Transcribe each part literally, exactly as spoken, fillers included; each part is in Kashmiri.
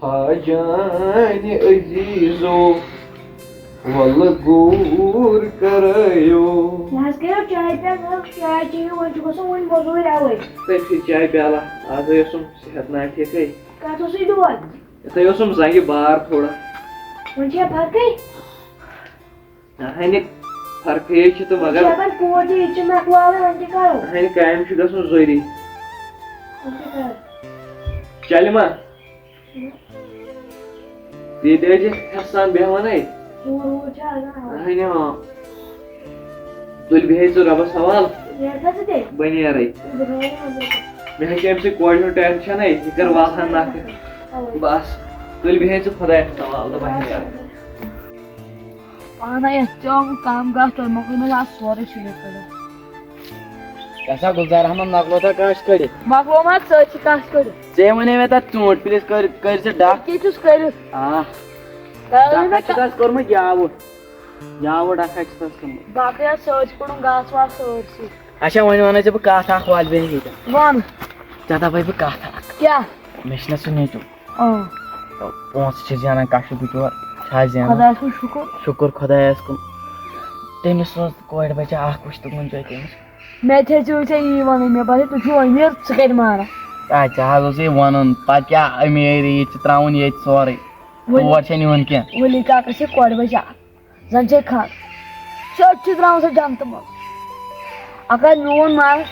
آ جانِ عزیزو، وَلہٕ گوٗر کَرَیو۔ نہ حظ کٔرِو چاے پٮ۪تھ، نہ حظ چاے چیٚیِو، وۄنۍ چھُ گژھُن وۄنۍ مٔزوٗرۍ اَوَے۔ تٔمۍ پھِر چاے پیالہ، آزَے اوسُم صحت ناٹھیٖکٕے۔ کَتھ اوسُے دود؟ یِتھَے اوسُم زنٛگہِ بار تھوڑا۔ وۄنۍ چھےٚ فرقٕے؟ اَہَنہِ فرقٕے چھِ تہٕ مگر۔ یَپٲرۍ کوٹ چھِ، یہِ تہِ چھِ مۄکلاوٕنۍ، وۄنۍ کیٛاہ کَرو؟ اَہَنہِ کامہِ چھُ گژھُن ضروٗری۔ وۄنۍ کیٛاہ کَرو؟ چلہِ ما؟ ییٚتہِ ٲسۍ أسۍ کھسان بیٚہوان اَتہِ۔ ژوٗر ووٗر چھا آسان؟ اَہَنہِ آ۔ تُلہِ بیٚہے ژٕ رۄبَس حوال۔ نیرکھا ژٕ تیٚلہِ؟ بہٕ نیرَے۔ بہٕ نیرٕ اَندَر کُن۔ مےٚ ہیٚکہِ اَمہِ سۭتۍ کورِ ہُنٛد ٹٮ۪نشَنَے، یہِ کَرِ والہَن نَکھٕ۔ اَوَے۔ بَس، تُلہِ بیٚہے ژٕ خۄدایَس حوال تہٕ بہٕ نیرَے۔ پانَے یَتھ ژےٚ آمُت کَم گژھ، تۄہہِ مۄکلومُت آز سورُے شُرِتھ کٔڑِتھ۔ کیٛاہ سا گُلزار احمد، مۄکلو تۄہہِ کَچھ کٔڑِتھ؟ مۄکلومُت سٲرسٕے کَچھ کٔڑِتھ۔ ژےٚ وَنے مےٚ تَتھ ژوٗنٛٹھۍ پِلِس کٔرۍ، کٔرۍ زِ ڈَکھ۔ کیٛاہ چھُس کٔرِتھ؟ آ۔ تۄہہِ وَنے ڈَکھ مےٚ ہَتھ چھُ تَتھ کوٚرمُت یاوٕ۔ یاوٕ ڈَکھ ہَتھ چھُ تَتھ کوٚرمُت۔ باقٕے آسہِ سٲرسٕے کوٚڑُن گاسہٕ واسہٕ سٲرسٕے۔ اچھا، وۄنۍ وَنَے ژےٚ بہٕ کَتھ اَکھ والہِ بیٚنہِ ییٚتٮ۪ن۔ وَن۔ ژےٚ دَپَے بہٕ کَتھ اَکھ۔ کیٛاہ؟ مےٚ چھُنہ سُہ نیٚچوٗ۔ اۭں۔ پونٛسہٕ چھِ زینان کَشُک بِچور، چھا زینان؟ خۄدایَس کُن شُکُر۔ شُکُر خۄدایَس کُن۔ تٔمِس سٕنٛز کورِ بَچہِ اَکھ وٕچھ تہٕ وٕنۍ چھُ تٔمِس۔ مےٚ تہِ ہیٚژیو ژےٚ یی وَنُن، مےٚ باسیو تُہۍ چھِو أمیٖر، ژٕ کَتہِ مارَکھ؟ آ، ژےٚ حظ اوسُے وَنُن، پَتہٕ کیٛاہ أمیٖری چھِ ترٛاوُن ییٚتہِ سورُے، ؤلِو۔ تور چھَنہٕ یِوان کینٛہہ۔ ؤلی کاکَس چھِ کورِ بَچہِ اَکھ۔ زَن چھے خان۔ سیوٚد چھِ درٛامٕژ سۄ جنتہٕ منٛز۔ اگر میون ماس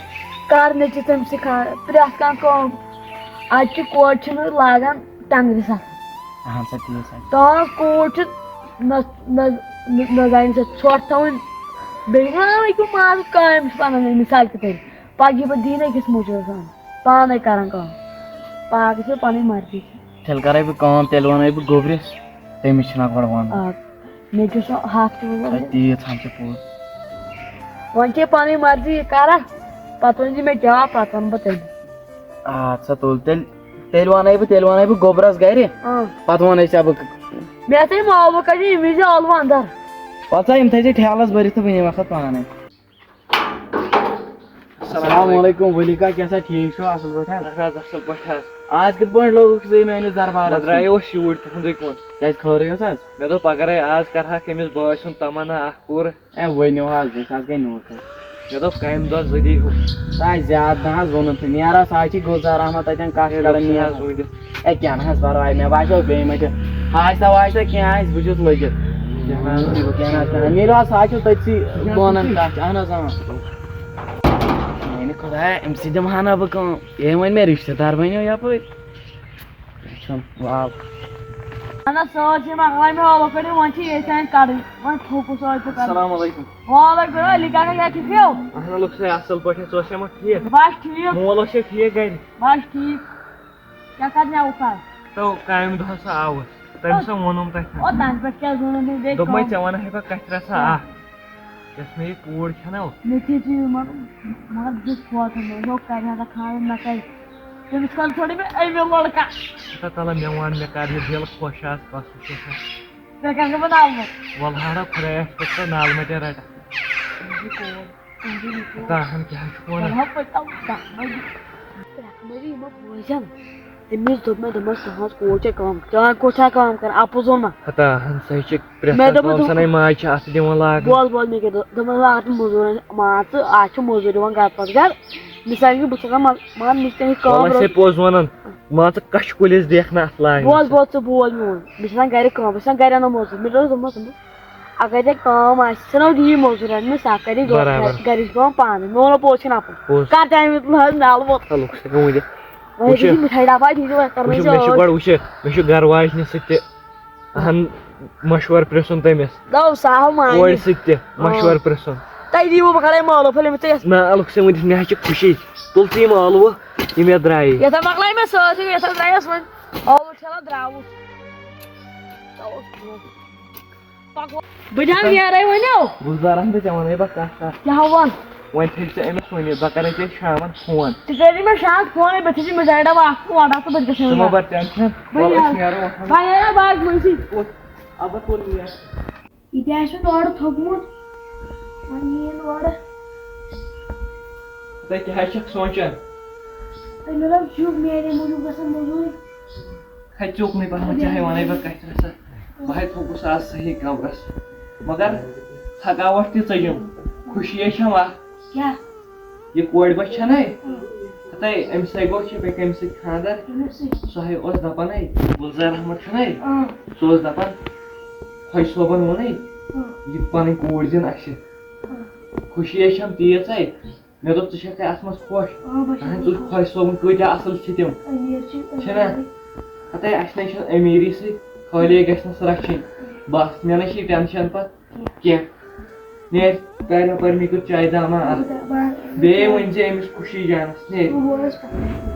کر نیٚچوِس تٔمۍ سٕے خان، پرٛٮ۪تھ کانٛہہ کٲم۔ اَتہِ چھِ کورِ چھِنہٕ لاگان ٹنٛگرِ سَتھ۔ اَہَن سا، تی سا۔ تہنٛز کوٗر چھِ نہ، نہ، نہ، نہ زانہِ سۄ ژھۄٹھ تھاوٕنۍ۔ بیٚیہِ وَنان أکِس مازَس کامہِ چھِ وَنان أمِس سَڑکہِ تَلہِ۔ پَگہٕ یہِ بہٕ دِنۍ أکِس موٚزوٗرَس اَنہٕ۔ پانَے کَران کٲم۔ پاکَس چھِ پَنٕنۍ مرضی۔ تیٚلہِ کَرَے بہٕ کٲم، تیٚلہِ وَنَے بہٕ گوٚبرِس، تٔمِس چھُنہ گۄڈٕ وَنُن۔ آ، مےٚ چھُ سُہ ہَتھ کِلوٗ ہے، وَنُن۔ تیٖژ ہَن چھِ پوٚز۔ وۄنۍ چھے پَنٕنۍ مرضی یہِ کَران، پَتہٕ ؤنۍ زِ مےٚ جواب، پَتہٕ وَنہٕ بہٕ تٔمِس۔ اَدٕ سا تُل، تیٚلہِ، تیٚلہِ وَنَے بہٕ، تیٚلہِ وَنَے بہٕ گوٚبرَس گَرِ، آ۔ پَتہٕ وَنَے ژےٚ بہٕ۔ مےٚ ہَسا یِم ٲلوٕ کَجہِ ییٚمہِ وِزِ ٲلوٕ اَندَر۔ وَلہٕ سا، یِم تھٲیزِ ٹھیلَس بٔرِتھ تہٕ بہٕ نِمَکھ اَتھ پانَے۔ السلام علیکم۔ ولی کاک، کیٛاہ سا ٹھیٖک چھُو؟ اَصٕل پٲٹھۍ حظ؟ اَہَن حظ، اَصٕل پٲٹھۍ حظ۔ آز کِتھ پٲٹھۍ لوٚگُکھ ژٕ یہِ میٛٲنِس دربارَس بہٕ منٛز؟ درٛایوس یوٗرۍ تُہُنٛدُے کُن۔ کیٛازِ خٲرٕے اوس حظ؟ مےٚ دوٚپ، پَگہہ رَے آز کَرٕ ہا أمِس بٲے سُنٛد تَمنا اَکھ پوٗرٕ۔ اے، ؤنِو حظ، أسۍ حظ گٔے نوکر۔ مےٚ دوٚپ، کامہِ دۄہ زٕ دی ہُہ۔ تۄہہِ زیادٕ نہ حظ ووٚنُن تہٕ نیرٕ حظ، آز چھِ گُلزار احمد تَتٮ۪ن کَتھ ہے، کَران، دوٚپُس، نیرٕ حظ حظ۔ وٕنہِ۔ اے، کینٛہہ نہ حظ پَرواے، مےٚ باسیو بیٚیہِ ما چھِ ہاش تہٕ واش تہٕ کینٛہہ آسہِ، بہٕ چھُس لٔگِتھ۔ کینٛہہ نہ حظ، کینٛہہ نہ حظ، کینٛہہ نہ۔ نیٖرِو حظ، سُہ حظ چھُ تٔتھۍ سٕے بونَن کَتھ، اہن حظ، اۭں۔ میٛانہِ خۄدایا، أمۍ سۭتۍ دِمہٕ ہا نہٕ بہٕ کٲم۔ ییٚمۍ وۄنۍ مےٚ رِشتہٕ دار بَنیو یَپٲرۍ۔ چھُم واو۔ اہن حظ، سٲرسٕے مۄکلٲے مےٚ ٲلوٕ کٔڑِتھ، وۄنۍ چھِ ییٚتہِ تام کَڑٕنۍ۔ وۄنۍ تھوٚکُس ٲلوٕ کَڑُن۔ السلام علیکم۔ وعلیکم السلام، علی کاکا، کیٛاہ چھُکھ ہیوٗ؟ اہن حظ، لوٚگ سا اَصٕل پٲٹھۍ، ژٕ ٲسیا مےٚ ٹھیٖک؟ بَس ٹھیٖک۔ مول اوسیا ٹھیٖک گَرِ؟ بَس ٹھیٖک۔ کیٛاہ کَرنہِ آوُکھ آز؟ تو کامہِ دۄہ ہسا آوُس۔ تٔمۍ ہسا ووٚنُم تۄہہِ۔ او، تَمہِ پٮ۪ٹھ کیٛازِ ووٚنُم مےٚ بیٚیہِ دوٚپمَے، کٲم؟ ژےٚ وَنہٕ ہا بہٕ کَتھِ رَژھا اَکھ۔ یۄس مےٚ یہِ کوٗر چھَنہ۔ مےٚ تہِ چھِ یہِ مطلب، مگر بہٕ چھُس کھوژان، مےٚ دوٚپ، کَرِ ہا ژےٚ خانٛدر، نہ کَرِ۔ تٔمِس خٲطرٕ ژھانٛڈے مےٚ اَمہِ لڑکا۔ اچھا، تَلہ مےٚ وَن، مےٚ کَر یہِ دِل خۄش آز، کَس وٕچھو سا۔ ژےٚ کیٛاہ چھُکھ بَناومُت؟ وَلہٕ ہا رَٹھ خۄدایَس پٮ۪ٹھ ژےٚ نالہٕ مَٹہِ رَٹَکھ۔ مےٚ چھِ کوٗر۔ تُہٕنٛدِ موٗجوٗب۔ تاہَن کیٛاہ چھُ وَنان؟ وَلہٕ ہا پٔکۍ تو، تَتھ منٛز۔ تَتھ منٛز یِمو بوزَن۔ تٔمِس دوٚپ مےٚ، دوٚپمَس، تُہٕنٛز کوٗر چھےٚ کٲم، چٲنۍ کوٗر چھےٚ کٲم کَران، اَپُز ووٚن مےٚ۔ ہتا ہن سا، یہِ چھِ پرٛٮ۪تھ مےٚ ساتہٕ دوٚپمَس، کٲم سَنَے، ماجہِ چھِ اَتھٕ دِوان لاگنہٕ۔ بوز، بوز، مےٚ کیٛاہ دوٚپ؟ دوٚپمَس، لاگ تہٕ مٔزوٗرَن، مان ژٕ، آز چھِ مٔزوٗرۍ یِوان گَرٕ پَتہٕ گَرٕ۔ مِثال کہِ بہٕ چھُس آسان، مگر مےٚ چھِ تٔمِس کٲم وَلہٕ روٚٹ۔ سا پوٚز وَنان، مان ژٕ کَچھِ کُلِس دٮ۪کھ نہٕ اَتھ لاگنَس۔ بوز، بوز، ژٕ بوز میون۔ مےٚ چھِ آسان گَرِ کٲم، بہٕ چھُس آسان گَرِ اَنان مٔزوٗر۔ مےٚ چھُ آسان دوٚپمُت، اگر ژےٚ کٲم آسہِ، ژٕ نہ دِیی مٔزوٗرۍ رَٹنہِ، سۄ کَرِ گَرِ، برابر۔ گَرِچ کٲم پانَے۔ مےٚ ووٚن پوٚز چھُنہٕ اَپُز۔ پوٚز۔ کَر تام یہِ حظ مےٚ اَلہٕ ووٚت۔ ہَلو، سُہ گوٚو وٕنہِ۔ وۄنۍ وٕچھِ، دِژٕے مِٹھٲے ڈَبہٕ اَتہِ، یہِ چھِ وۄنۍ کَرُن وٕچھِ، مےٚ چھُ گۄڈٕ، وٕچھِ، مےٚ چھُ گَرٕ واجنہِ سۭتۍ تہِ اَہَن مَشوَرٕ پرٛژھُن تٔمِس۔ دَو ساہو مانے۔ کورِ سۭتۍ تہِ آ۔ مَشوَرٕ پرٛژھُن۔ تۄہہِ دِیِو بہٕ کَرَے مٲلہٕ پھٔلۍ، ییٚمِس ژےٚ یَس۔ نہ، اَلُک ژےٚ ؤنِتھ، مےٚ حظ چھِ خوشی۔ تُل ژٕ یِم ٲلوٕ، یِم مےٚ درٛایے۔ یَتھ ہا مۄکلایہِ مےٚ سٲرسٕے، یَتھ ہا درٛایَس وۄنۍ۔ ٲلوٕ چھَلَ درٛاوُس۔ بہٕ تہِ حظ نیرَے وۄنۍ۔ گُلزار احمد، ژےٚ وَنَے بہٕ کَتھ اَکھ۔ کیٛاہ وَن؟ وۄنۍ تھٲیزِ ژٕ أمِس ؤنِتھ، بہٕ کَرَے ژےٚ شامَن فون۔ ژٕ کٔرۍزِ مےٚ شام فونٕے، بہٕ تھٲیزِ مےٚ زَرِ ڈَبہٕ اَکھ تہٕ وَٹھ اَکھ تہٕ بہٕ تہِ گژھٕ ژٕ مہ وۄنۍ۔ بَر ٹٮ۪نشَن، بہٕ وَلہٕ أسۍ نیرٕ۔ نیرو وۄنۍ۔ بہٕ نیرٕ باغ مٔنٛزی۔ کُس؟ اَبہٕ تُل نیر۔ یہِ تہِ آسہِ اورٕ تھوٚکمُت۔ وۄنۍ یِیِن اورٕ۔ تُہۍ کیٛاہ حظ چھَکھ سونٛچان؟ تہٕ مےٚ دوٚپ، چھُ میٛانہِ موٗجوٗب گژھان موٚزوٗرۍ۔ ہے، ژوٚک نہٕ پَہمَتھ، ژےٚ ہے وَنَے بہٕ کَتھِ رَژھا۔ بہٕ ہے تھوٚکُس آز صحیح کَمرَس۔ مگر تھکاوَٹ تہِ ژٔجِم۔ خوشی ہے چھَم اَکھ۔ کیٛاہ؟ یہِ کورِ بَچہِ چھَنَے؟ اۭں۔ ہَتَے، أمِس ہے گوٚو چھِ مےٚ کٔمِس سۭتۍ خانٛدَر۔ أمِس سۭتۍ۔ سُہ ہے اوس دَپان ہے، گُلزار احمد چھُنَے؟ اۭں۔ سُہ اوس دَپان، خۄجہِ صٲبَن ووٚنُے، اۭں۔ یہِ پَنٕنۍ کوٗر دِن اَسہِ۔ اۭں۔ خوشی ہے چھَم تیٖژَے۔ مےٚ دوٚپ، ژٕ چھَکھ اَتھ منٛز خۄش؟ آ، بہٕ چھَس اَہَن، ژٕ خۄش۔ خۄش صٲبُن کۭتیٛاہ اَصٕل چھِ تِم۔ أمیٖر چھِ، چھِنہ؟ أمیٖر۔ ہَتَے، اَسہِ نَے چھَنہٕ أمیٖری سۭتۍ، خٲلی گژھِ نہٕ سۄ رَچھِنۍ۔ بَس، مےٚ نَے چھِ یہِ ٹٮ۪نشَن پَتہٕ کینٛہہ۔ کینٛہہ۔ نیر، کَر یَپٲرۍ مےٚ کیُتھ چاے دامہ اَکھ۔ بہٕ دَ-، بہٕ بیٚیہِ ؤنۍ زِ أمِس خوشی جانَس، نیر۔ بہٕ وَنَس پَتہٕ۔